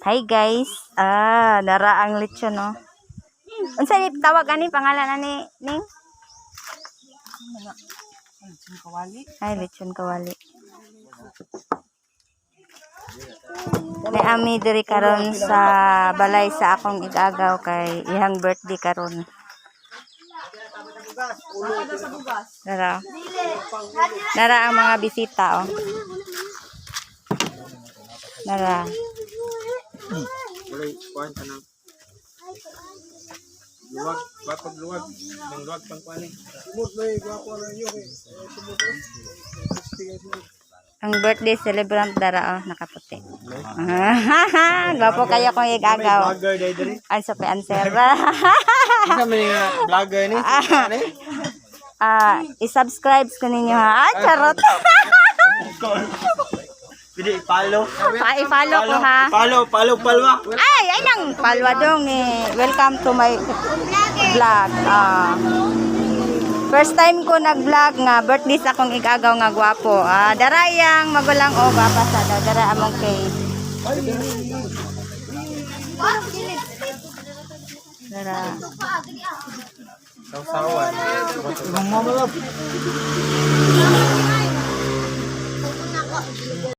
Hi guys. Ah, dara ang lechon, no. Unsa ni tawag ani, pangalan ani, Ning? Ay, lechon kawali. May ami diri karon sa balay sa akong igagaw kay iyang birthday karon. Dara. Dara ang mga bisita, oh. Dara. Walay kuan kanang luwag, bapag luwag, nang luwag pang kuan eh. Ang birthday celebrant dara, oh, nakaputi. Gwapo kayo kung igagaw. Vlogger day diri. Ay, sa answer. Isa man nga vlogger ni. Ani? Ah, i-subscribe ko ninyo ha. Ah, charot. Pwede i-follow. Pa, i-follow ko ha. Follow, follow, palwa. Ay, ay nang palwa dong eh. Welcome to my vlog. Ah. First time ko nag-vlog nga birthday sa akong igagaw nga gwapo. Ah, dara iyang magulang o gwapa sa daw. Dara among cake. Dara. Sawsawan.